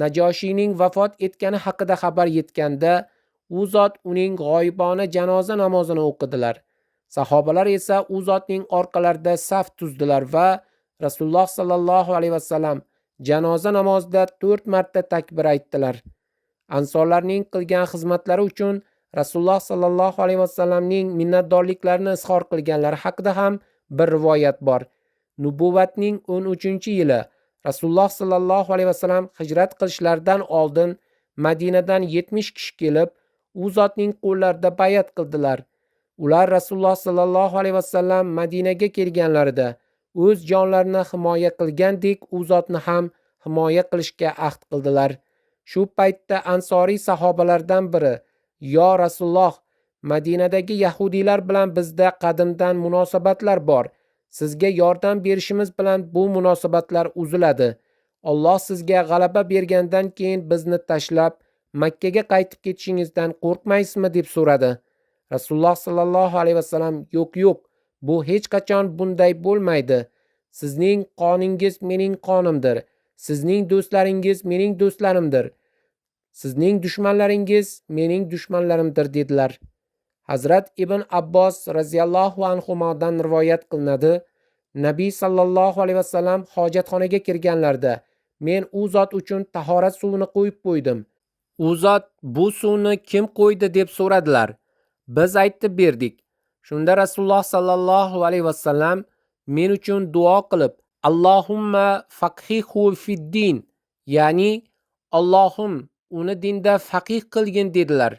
Najoshiyning vafot etgani haqida xabar yetganda, u zot uning g'oyibona janoza namozini o'qidilar. Sahobalar esa u zotning orqalarida saf tuzdilar va Rasululloh sallallohu alayhi vasallam janoza namozida 4 marta takbir aytdilar. Ansorlarning qilgan xizmatlari uchun Rasululloh sallallohu alayhi vasallamning minnatdorliklarini izhor qilganlari haqida ham bir rivoyat bor. Nubuvatning 13-yili Rasululloh sallallohu alayhi vasallam hijrat qilishlaridan oldin Madinadan 70 kishi kelib, u zotning qo'llarida bay'at qildilar. Ular Rasululloh sallallohu alayhi vasallam Madinaga kelganlarida o'z jonlarini himoya qilgandek u zotni ham himoya qilishga ahd qildilar. Shu paytda ansoriy sahobalardan biri: "Yo Rasululloh, Madinadagi yahudiylar bilan bizda qadimdan munosabatlar bor. Sizga yordam berishimiz bilan bu munosabatlar uziladi. Alloh sizga g'alaba bergandan keyin bizni tashlab Makkaga qaytib ketishingizdan qo'rqmaysizmi?" deb so'radi. Rasululloh sallallohu alayhi vasallam: "Yo'q, yo'q, bu hech qachon bunday bo'lmaydi. Sizning qoningiz mening qonimdir. Sizning do'stlaringiz mening do'stlarimdir. Sizning dushmanlaringiz mening dushmanlarimdir" dedilar. Hazrat Ibn Abbos radhiyallohu anhumodan rivoyat qilinadi. Nabiy sallallohu alayhi vasallam hojatxonaga kirganlarida men u zot uchun tahorat suvini qo'yib qo'ydim. U zot bu suvni kim qo'ydi deb so'radilar. Biz aytib berdik. Shunda Rasululloh sallallohu alayhi vasallam men uchun duo qilib, Allohumma faqihu fid-din, ya'ni Allohim uni dinda faqih qilgin dedilar.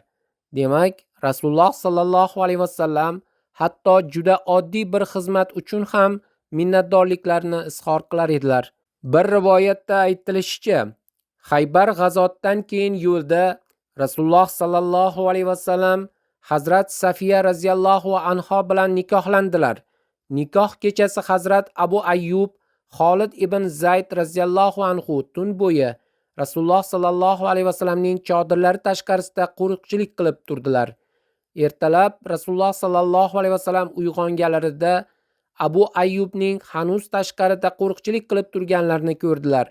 Demak, Rasululloh sallallohu alayhi vasallam hatto juda oddiy bir xizmat uchun ham minnatdorliklarini izhor qilar edilar. Bir rivoyatda aytilishicha, Xaybar g'azotdan keyin yo'lda Rasululloh sallallohu alayhi vasallam Hazrat Safiya radhiyallohu anha bilan nikohlandilar. Nikoh kechasi Hazrat Abu Ayyub Xolid ibn Zayd radhiyallohu anhu tun bo'yi Rasululloh sallallohu alayhi vasallamning chodirlari tashqarisida qo'riqchilik qilib turdilar. Ertalab Rasululloh sallallohu alayhi vasallam uyg'onganlarida Abu Ayyubning hanuz tashqarida qo'riqchilik qilib turganlarini ko'rdilar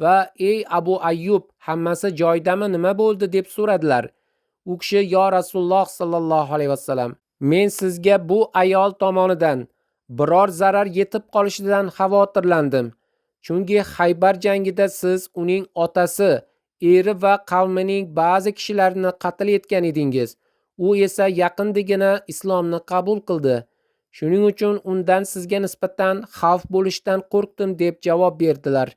va "Ey Abu Ayyub, hammasi joyidami, nima bo'ldi?" deb so'radilar. U kishi: "Yo Rasululloh sallallohu alayhi vasallam, men sizga bu ayol tomonidan biror zarar yetib qolishidan xavotirlandim. Chunki Xaybar jangida siz uning otasi, eri va qavmining ba'zi kishilarini qatl etgan edingiz. U esa yaqindigina islomni qabul qildi. Shuning uchun undan sizga nisbatan xavf bo'lishidan qo'rqdim" deb javob berdilar.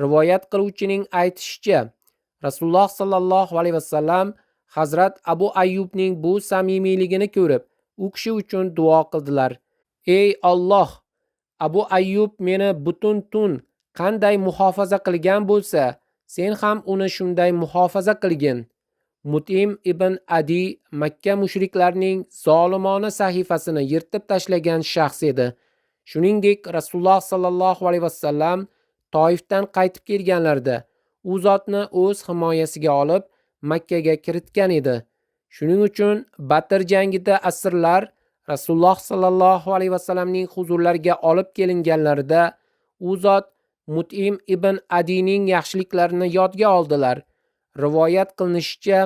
Rivoyat qiluvchining aytishicha, Rasululloh sallallohu alayhi vasallam Hazrat Abu Ayyubning bu samimiyligini ko'rib, u kishi uchun duo qildilar. "Ey Alloh, Abu Ayyub meni butun tun qanday muhofaza qilgan bo'lsa, sen ham uni shunday muhofaza qilgin." Mutim ibn Adi Makka mushriklarining zolimona sahifasini yirtib tashlagan shaxs edi. Shuningdek, Rasululloh sallallohu alayhi vasallam Toifdan qaytib kelganlarida u zotni o'z himoyasiga olib Makka ga kiritgan edi. Shuning uchun Badr jangida asirlar Rasululloh sallallohu alayhi vasallamning huzurlariga olib kelinganlarida u zot Mut'im ibn Adining yaxshiliklarini yodga oldilar. Rivoyat qilinishicha,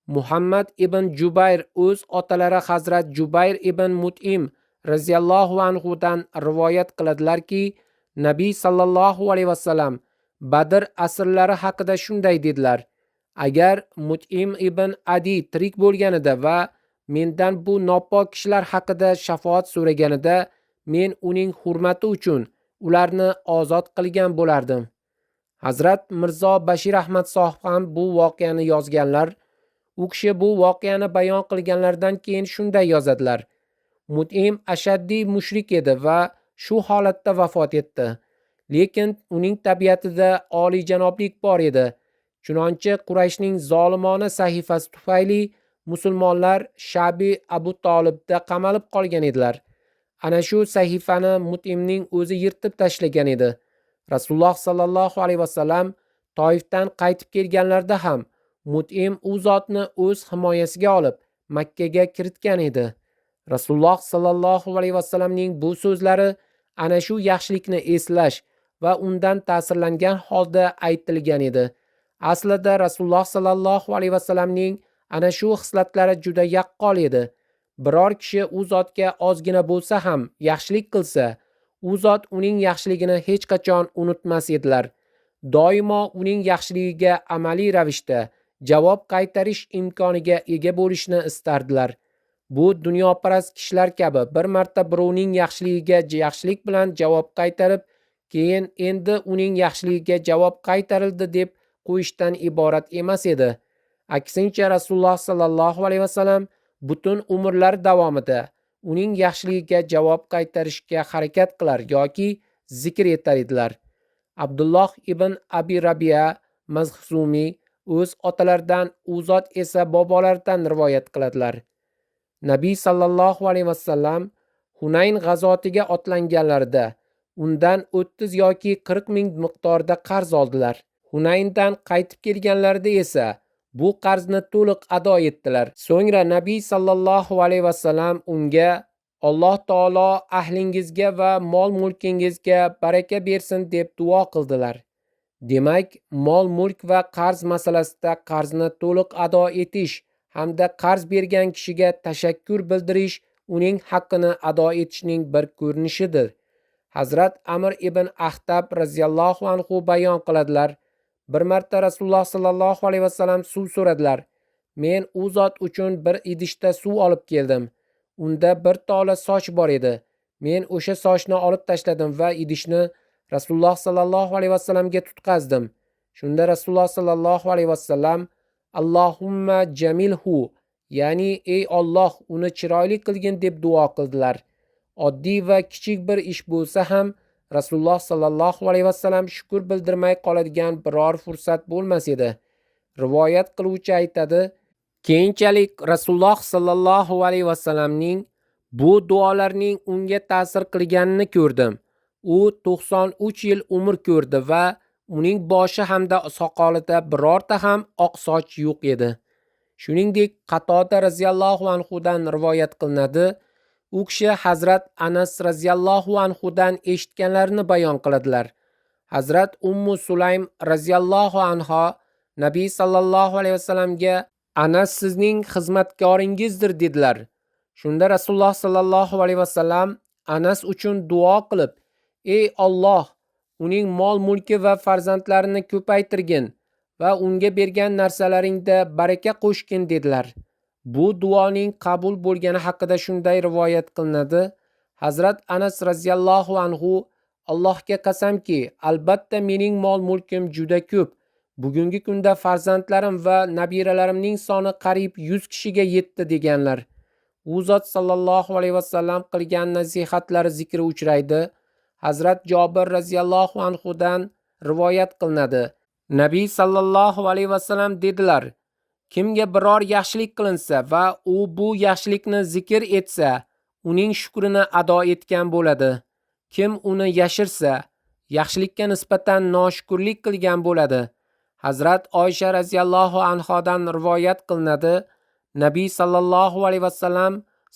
Muhammad ibn Jubayr o'z otalari Hazrat Jubayr ibn Mut'im radhiyallohu anhu dan rivoyat qiladilarki, Nabiy sallallohu alayhi vasallam Badr asirlari haqida shunday dedilar: Agar Mut'im ibn Adi tirik bo'lganida va mendan bu nopok kishilar haqida shafoat so'raganida, men uning hurmati uchun ularni ozod qilgan bo'lardim. Hazrat Mirzo Bashir Ahmad sohib ham bu voqeani yozganlar. U kishi bu voqeani bayon qilganlaridan keyin shunday yozadilar: Mut'im ashaddiy mushrik edi va shu holatda vafot etdi. Lekin uning tabiatida oliyjanoblik bor edi. Chunonchi Qurayshning zolimona sahifasi tufayli musulmonlar Shabi Abu Tolibda qamalib qolgan edilar. Ana shu sahifani Mut'imning o'zi yirtib tashlagan edi. Rasululloh sallallohu alayhi vasallam Toifdan qaytib kelganlarida ham Mut'im u zotni o'z himoyasiga olib Makka ga kiritgan edi. Rasululloh sallallohu alayhi vasallamning bu so'zlari ana shu yaxshilikni eslash va undan ta'sirlangan holda aytilgan edi. Aslida Rasululloh sallallohu alayhi vasallamning ana shu xislatlari juda yaqqol edi. Biror kishi u zotga ozgina bo'lsa ham yaxshilik qilsa, u zot uning yaxshiligini hech qachon unutmas edilar. Doimo uning yaxshiligiga amaliy ravishda javob qaytarish imkoniga ega bo'lishni istardilar. Bu dunyoparast kishilar kabi bir marta birovning yaxshiligiga yaxshilik bilan javob qaytarib, keyin endi uning yaxshiligiga javob qaytarildi deb qo'yishdan iborat emas edi. Aksincha Rasululloh sallallohu alayhi vasallam butun umrlari davomida uning yaxshiligiga javob qaytarishga harakat qilar yoki zikr etar edilar. Abdulloh ibn Abi Rabi'a Mazhumiy o'z otalaridan, u zot esa bobolaridan rivoyat qiladilar. Nabiy sallallohu alayhi vasallam Hunayn g'azotiga otlanganlarida undan 30 yoki 40 ming miqdorda qarz oldilar. Hunayndan qaytib kelganlarida esa bu qarzni to'liq ado etdilar. So'ngra Nabiy sallallohu alayhi vasallam unga Alloh taolo ahlingizga va mol-mulkingizga baraka bersin deb duo qildilar. Demak, mol-mulk va qarz masalasida qarzni to'liq ado etish hamda qarz bergan kishiga tashakkur bildirish uning haqqini ado etishning bir ko'rinishidir. Hazrat Amr ibn Ahtab radhiyallohu anhu bayon qiladilar: Bir marta Rasululloh sallallohu alayhi vasallam suv so'radilar. Men u zot uchun bir idishda suv olib keldim. Unda bir tola soch bor edi. Men o'sha sochni olib tashladim va idishni Rasululloh sallallohu alayhi vasallamga tutqazdim. Shunda Rasululloh sallallohu alayhi vasallam Allohumma jamilhu, ya'ni ey Alloh uni chiroyli qilgin deb duo qildilar. Oddiy va kichik bir ish bo'lsa ham Rasululloh sallallohu alayhi vasallam shukr bildirmay qoladigan biror fursat bo'lmas edi. Rivoyat qiluvchi aytadi: Keyinchalik Rasululloh sallallohu alayhi vasallamning bu duolarning unga ta'sir qilganini ko'rdim. U 93 yil umr ko'rdi va uning boshi hamda soqolida birorta ham oq soch yo'q edi. Shuningdek, Qatoda radhiyallohu anhu dan rivoyat qilinadi. U kishi Hazrat Anas radhiyallohu anhu dan eshitganlarini bayon qiladilar. Hazrat Ummu Sulaym radhiyallohu anha Nabiy sallallohu alayhi vasallamga Anas sizning xizmatkoringizdir dedilar. Shunda Rasululloh sallallohu alayhi vasallam Anas uchun duo qilib, ey Alloh, uning mol-mulki va farzandlarini ko'paytirgin va unga bergan narsalaringda baraka qo'shgin dedilar. Bu duoning qabul bo'lgani haqida shunday rivoyat qilinadi. Hazrat Anas radhiyallohu anhu Allohga qasamki, albatta mening mol-mulkim juda ko'p. Bugungi kunda farzandlarim va nabiralarimning soni qariyb 100 kishiga yetdi deganlar. U zot sallallohu alayhi vasallam qilgan nasihatlari zikri uchraydi. Hazrat Jobir radhiyallohu anhu dan rivoyat qilinadi. Nabiy sallallohu alayhi vasallam dedilar: Kimga biror yaxshilik qilinsa va u bu yaxshilikni zikr etsa, uning shukrini ado etgan bo'ladi. Kim uni yashirsa, yaxshilikka nisbatan noshukrlik qilgan bo'ladi. Hazrat Oysha radhiyallohu anhodan rivoyat qilinadi. Nabiy sallallohu alayhi vasallam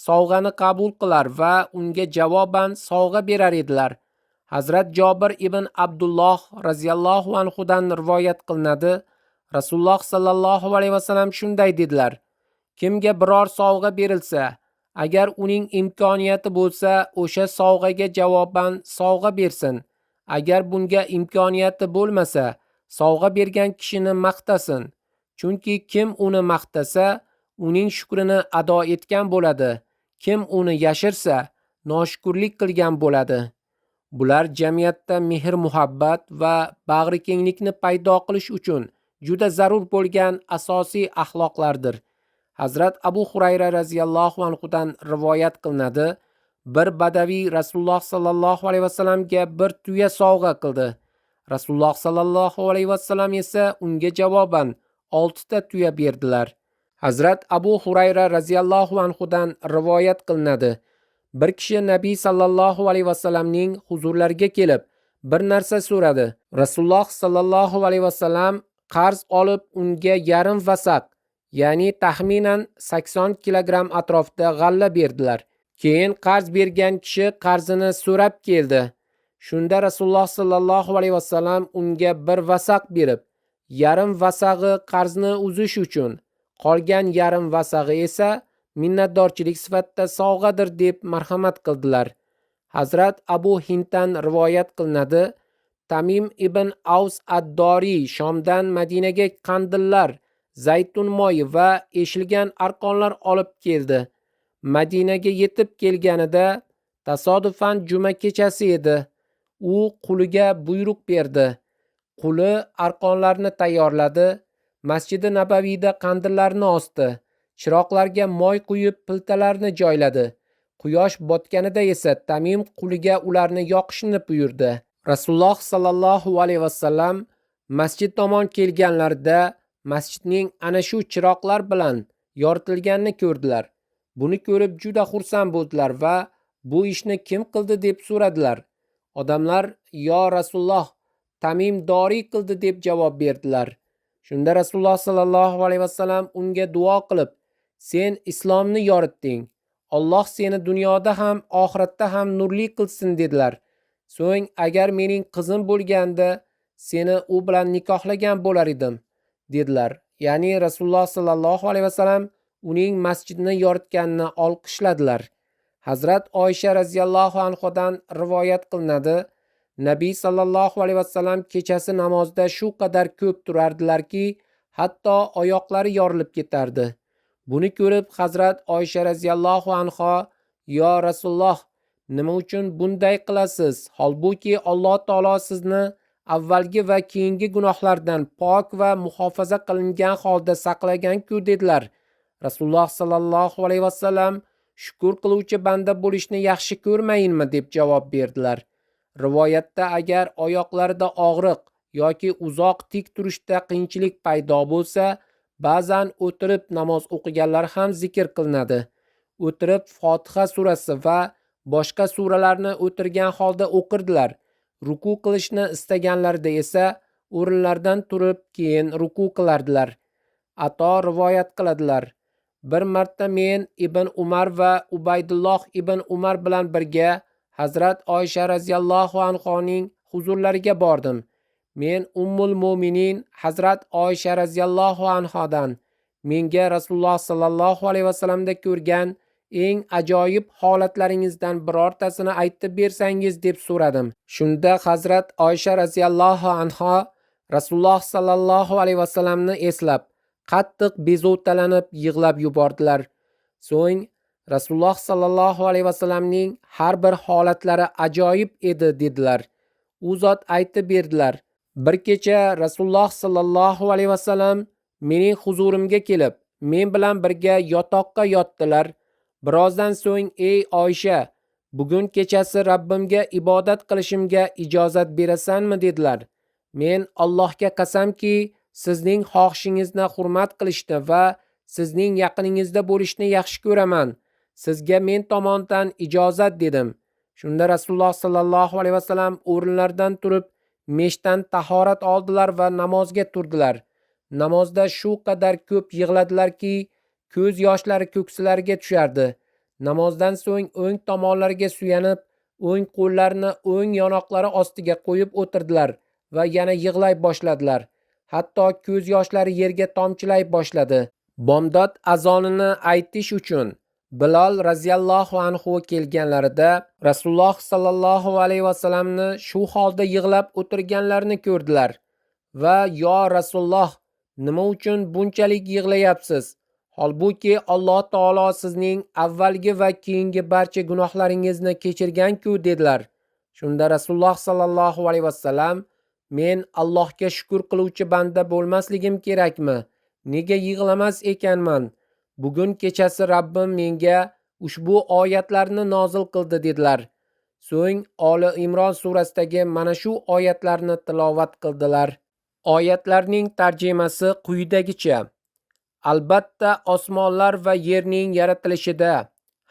sovg'ani qabul qilar va unga javoban sovg'a berar edilar. Hazrat Jobir ibn Abdulloh radhiyallohu anhudan rivoyat qilinadi. Rasululloh sallallohu alayhi vasallam shunday dedilar: Kimga biror sovg'a berilsa, agar uning imkoniyati bo'lsa, o'sha sovg'aga javoban sovg'a bersin. Agar bunga imkoniyati bo'lmasa, sovg'a bergan kishini maqtasin. Chunki kim uni maqtasa, uning shukrini ado etgan bo'ladi. Kim uni yashirsa, noshukrlik qilgan bo'ladi. Bular jamiyatda mehr-muhabbat va bag'rikenglikni paydo qilish uchun juda zarur bo'lgan asosiy axloqlardir. Hazrat Abu Hurayra radhiyallohu anhudan rivoyat qilinadi. Bir badaviy Rasululloh sallallohu alayhi vasallamga bir tuya sovg'a qildi. Rasululloh sallallohu alayhi vasallam esa unga javoban 6 ta tuya berdilar. Hazrat Abu Hurayra radhiyallohu anhudan rivoyat qilinadi. Bir kishi Nabiy sallallohu alayhi vasallamning huzurlariga kelib bir narsa so'radi. Rasululloh sallallohu alayhi vasallam qarz olib unga yarim vasaq, ya'ni taxminan 80 kilogramm atrofida g'alla berdilar. Keyin qarz bergan kishi qarzini so'rab keldi. Shunda Rasululloh sallallohu alayhi vasallam unga bir vasaq berib, yarim vasag'i qarzni uzish uchun, qolgan yarim vasag'i esa minnatdorchilik sifatida sovg'adir deb marhamat qildilar. Hazrat Abu Hinddan rivoyat qilinadi. Tamim ibn Avs ad-Doriy Shomdan Madinaga qandillar, zaytun moyi va eshilgan arqonlar olib keldi. Madinaga yetib kelganida tasodifan juma kechasi edi. U quliga buyruq berdi. Quli arqonlarni tayyorladi, Masjidi Nabaviyda qandillarni osdi, chiroqlarga moy quyib piltalarni joyladi. Quyosh botganida esa Tamim quliga ularni yoqishni buyurdi. Rasululloh sallallohu alayhi vasallam masjid tomon kelganlarida masjidning ana shu chiroqlar bilan yoritilganini ko'rdilar. Buni ko'rib juda xursand bo'ldilar va bu ishni kim qildi deb so'radilar. Odamlar "Yo Rasululloh, Tamim Doriy qildi" deb javob berdilar. Shunda Rasululloh sallallohu alayhi vasallam unga duo qilib, "Sen islomni yoritding. Alloh seni dunyoda ham, oxiratda ham nurli qilsin" dedilar. So'ng agar mening qizim bo'lganda seni u bilan nikohlagan bo'lar edim dedilar. Ya'ni Rasululloh sallallohu alayhi vasallam uning masjidni yoritganini olqishladilar. Hazrat Oysha radhiyallohu anhodan rivoyat qilinadi. Nabiy sallallohu alayhi vasallam kechasi namozda shu qadar ko'p turardilarki, hatto oyoqlari yorilib ketardi. Buni ko'rib Hazrat Oysha radhiyallohu anho, "Yo Rasululloh, nima uchun bunday qilasiz? Holbuki Alloh taolo sizni avvalgi va keyingi gunohlardan pok va muhofaza qilingan holda saqlagan-ku" dedilar. Rasululloh sallallohu alayhi vasallam shukur qiluvchi banda bo'lishni yaxshi ko'rmayinmi deb javob berdilar. Rivoyatda agar oyoqlarida og'riq yoki uzoq tik turishda qiyinchilik paydo bo'lsa, ba'zan o'tirib namoz o'qiganlar ham zikr qilinadi. O'tirib Fotiha surasi va boshqa suralarni o'tirgan holda o'qirdilar. Ruku qilishni istaganlarida esa o'rinlaridan turib keyin ruku qilardilar. Ato rivoyat qiladilar. Bir marta men Ibn Umar va Ubaydulloh ibn Umar bilan birga Hazrat Oysha radhiyallohu anhoning huzurlariga bordim. Men Ummul Mo'minin Hazrat Oysha radhiyallohu anhodan menga Rasululloh sallallohu alayhi vasallamda ko'rgan eng ajoyib holatlaringizdan birortasini aytib bersangiz deb so'radim. Shunda Hazrat Oysha radhiyallohu anho Rasululloh sallallohu alayhi vasallamni eslab qattiq bezovtalanib yig'lab yubordilar. So'ng Rasululloh sallallohu alayhi vasallamning har bir holatlari ajoyib edi dedilar. U zot aytib berdilar. Bir kecha Rasululloh sallallohu alayhi vasallam mening huzurimga kelib, men bilan birga yotoqqa yotdilar. Birozdan so'ng, "Ey Oysha, bugun kechasi Rabbimga ibodat qilishimga ijozat berasanmi?" dedilar. Men Allohga qasamki, sizning xohishingizni hurmat qilishni va sizning yaqiningizda bo'lishni yaxshi ko'raman. Sizga men tomondan ijozat dedim. Shunda Rasululloh sallallohu alayhi vasallam o'rinlaridan turib Meshdan tahorat oldilar va namozga turdilar. Namozda shu qadar ko'p yig'ladilarki, ko'z yoshlari ko'ksilariga tushardi. Namozdan so'ng o'ng tomonlariga suyanib, o'ng qo'llarini o'ng yonoqlari ostiga qo'yib o'tirdilar va yana yig'lay boshladilar. Hatto ko'z yoshlari yerga tomchilay boshladi. Bomdod azonini aytish uchun Bilol radhiyallohu anhu kelganlarida Rasululloh sallallohu alayhi vasallamni shu holda yig'lab o'tirganlarini ko'rdilar va "Yo Rasululloh, nima uchun bunchalik yig'layapsiz? Holbuki Alloh taolo sizning avvalgi va keyingi barcha gunohlaringizni kechirgan-ku" dedilar. Shunda Rasululloh sallallohu alayhi vasallam: "Men Allohga shukr qiluvchi banda bo'lmasligim kerakmi? Nega yig'lamas ekanman? Bugun kechasi Rabbim menga ushbu oyatlarni nozil qildi" dedilar. So'ng Oli Imron surasidagi mana shu oyatlarni tilovat qildilar. Oyatlarning tarjimasi quyidagicha: Albatta osmonlar va yerning yaratilishida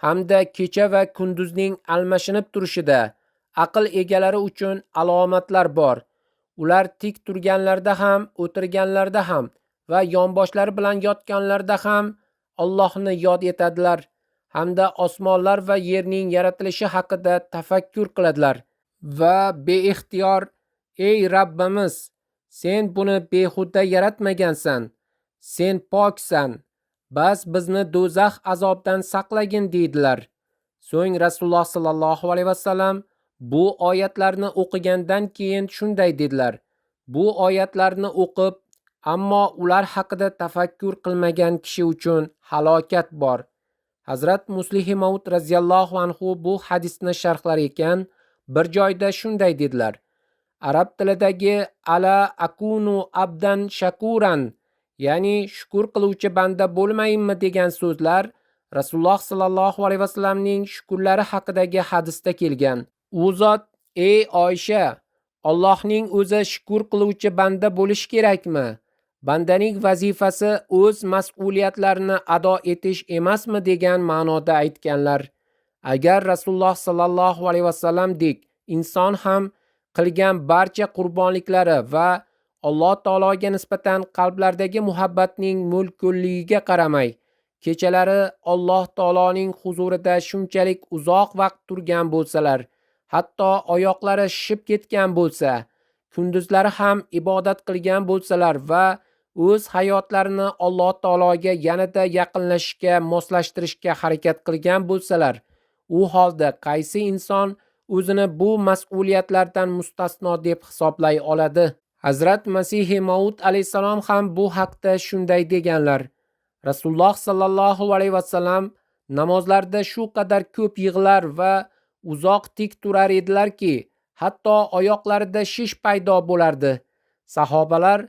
hamda kecha va kunduzning almashinib turishida aql egalari uchun alomatlar bor. Ular tik turganlarida ham, o'tirganlarida ham va yonboshlari bilan yotganlarida ham Allohni yod etadilar hamda osmonlar va yerning yaratilishi haqida tafakkur qiladilar va beixtiyor: "Ey Rabbimiz, sen buni behuda yaratmagansan, sen poksan, bas bizni do'zax azobdan saqlagin" deydilar. So'ng Rasululloh sallallohu alayhi vasallam bu oyatlarni o'qigandan keyin shunday dedilar: Bu oyatlarni o'qib, ammo ular haqida tafakkur qilmagan kishi uchun halokat bor. Hazrat Muslihi Maud radhiyallohu anhu bu hadisni sharhlar ekan, bir joyda shunday dedilar: Arab tilidagi ala akunu abdan shakuran, ya'ni shukr qiluvchi banda bo'lmayinmi degan so'zlar Rasululloh sallallohu alayhi vasallamning shukrlari haqidagi hadisda kelgan. U zot: "Ey Oysha, Allohning o'zi shukr qiluvchi banda bo'lishi kerakmi? Bandaning vazifasi o'z mas'uliyatlarini ado etish emasmi?" degan ma'noda aytganlar. Agar Rasululloh sallallohu alayhi vasallamdek inson ham qilgan barcha qurbonliklari va Alloh taologa nisbatan qalblardagi muhabbatning mo'l-ko'lligiga qaramay, kechalari Alloh taoloning huzurida shunchalik uzoq vaqt turgan bo'lsalar, hatto oyoqlari shishib ketgan bo'lsa, kunduzlari ham ibodat qilgan bo'lsalar va o'z hayotlarini Alloh taologa yanada yaqinlashishga, moslashtirishga harakat qilgan bo'lsalar, u holda qaysi inson o'zini bu mas'uliyatlardan mustasno deb hisoblay oladi? Hazrat Masihi Maud alayhissalom ham bu haqda shunday deganlar: Rasululloh sallallohu alayhi vasallam namozlarda shu qadar ko'p yig'lar va uzoq tik turar edilarki, hatto oyoqlarida shish paydo bo'lardi. Sahobalar: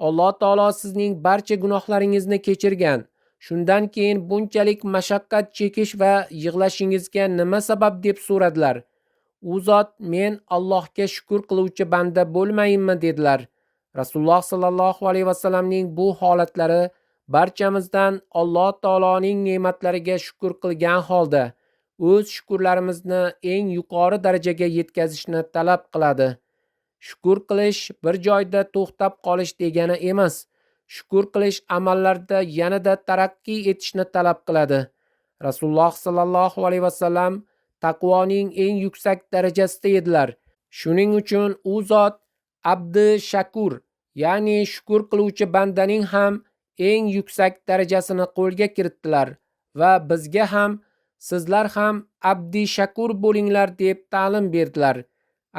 Alloh taolo sizning barcha gunohlaringizni kechirgan, shundan keyin bunchalik mashaqqat chekish va yig'lashingizga nima sabab deb so'radilar. U zot: "Men Allohga shukr qiluvchi banda bo'lmayinmi?" dedilar. Rasululloh sallallohu alayhi vasallamning bu holatlari barchamizdan Alloh taoloning ne'matlariga shukr qilgan holda o'z shukrlarimizni eng yuqori darajaga yetkazishni talab qiladi. Shukr qilish bir joyda to'xtab qolish degani emas. Shukr qilish amallarda yanada taraqqiy etishni talab qiladi. Rasululloh sallallohu alayhi vasallam taqvoning eng yuksak darajasida edilar. Shuning uchun u zot abdi shakur, ya'ni shukr qiluvchi bandaning ham eng yuksak darajasini qo'lga kiritdilar va bizga ham sizlar ham abdi shakur bo'linglar deb ta'lim berdilar.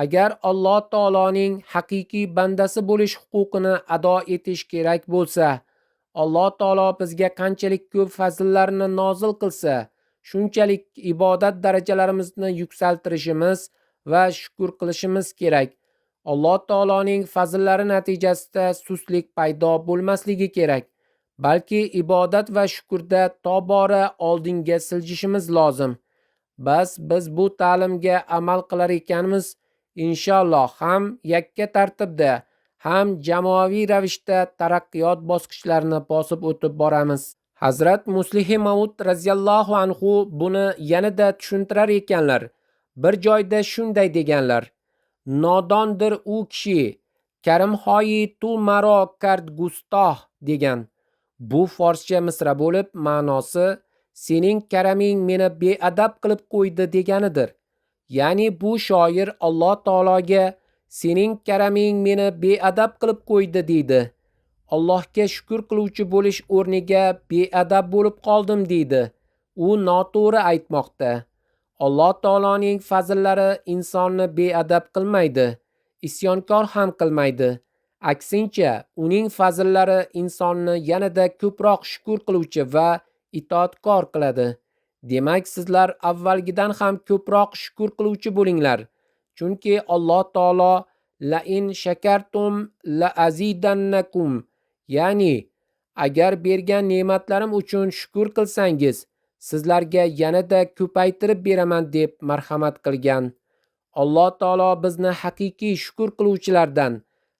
Agar Alloh taoloning haqiqiy bandasi bo'lish huquqini ado etish kerak bo'lsa, Alloh taolo bizga qanchalik ko'p fazillarni nozil qilsa, shunchalik ibodat darajalarimizni yuksaltirishimiz va shukr qilishimiz kerak. Alloh taoloning fazillari natijasida sustlik paydo bo'lmasligi kerak, balki ibodat va shukrda tobora oldinga siljishimiz lozim. Bas biz bu ta'limga amal qilar ekanmiz, inshaalloh ham yakka tartibda, ham jamoaviy ravishda taraqqiyot bosqichlarini bosib o'tib boramiz. Hazrat Muslihi Maud radhiyallohu anhu buni yanada tushuntirar ekanlar. Bir joyda shunday deganlar: Nodondir u kishi, Karimhoyi tu maro kard gustoh degan. Bu forscha misra bo'lib, ma'nosi sening karaming meni beadab qilib qo'ydi deganidir. Ya'ni bu shoir Alloh taologa sening karaming meni beadab qilib qo'ydi deydi. Allohga shukr qiluvchi bo'lish o'rniga beadab bo'lib qoldim deydi. U noto'g'ri aytmoqda. Alloh taoloning fazllari insonni beadab qilmaydi, isyonkor ham qilmaydi. Aksincha, uning fazllari insonni yanada ko'proq shukr qiluvchi va itoatkor qiladi. Demak, sizlar avvalgidan ham ko'proq shukr qiluvchi bo'linglar. Chunki Alloh taolo la in shakartum la azidannakum, ya'ni agar bergan ne'matlarim uchun shukr qilsangiz, sizlarga yanada ko'paytirib beraman deb marhamat qilgan. Alloh taolo bizni haqiqiy shukr qiluvchilardan,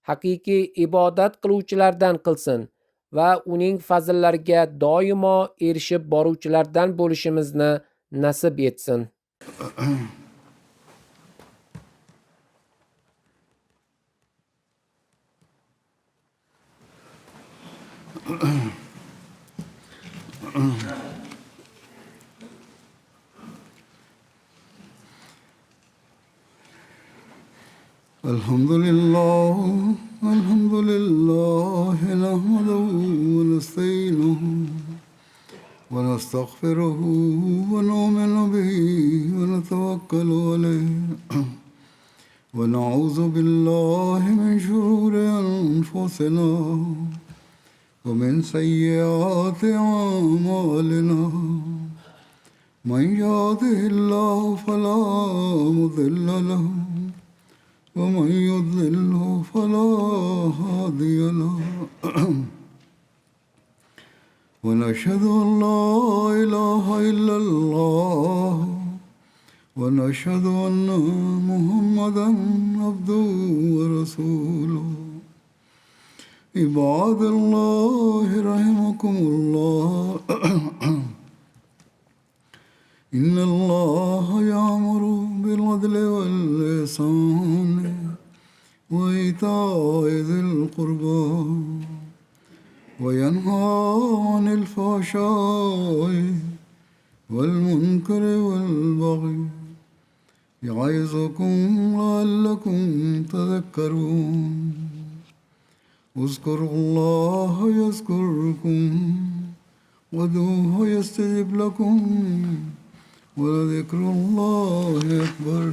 haqiqiy ibodat qiluvchilardan qilsin va uning fazllariga doimo erishib boruvchilardan bo'lishimizni nasib etsin. الحمد لله الحمد لله نحمده ونستعينه ونستغفره ونؤمن به ونتوكل عليه ونعوذ بالله من شرور أنفسنا ومن سيئات أعمالنا من يهده الله فلا مضل له ومن يضلله فلا هادي له ونشهد أن لا إله إلا الله ونشهد أن محمدا عبده ورسوله. عباد الله رحمكم الله، إن الله يأمر بالعدل والإحسان وإيتاء ذي القربى وينهى عن الفحشاء والمنكر والبغي يعظكم لعلكم تذكرون. اذكروا الله يذكركم وادعوه يستجب لكم ولذكر الله أكبر.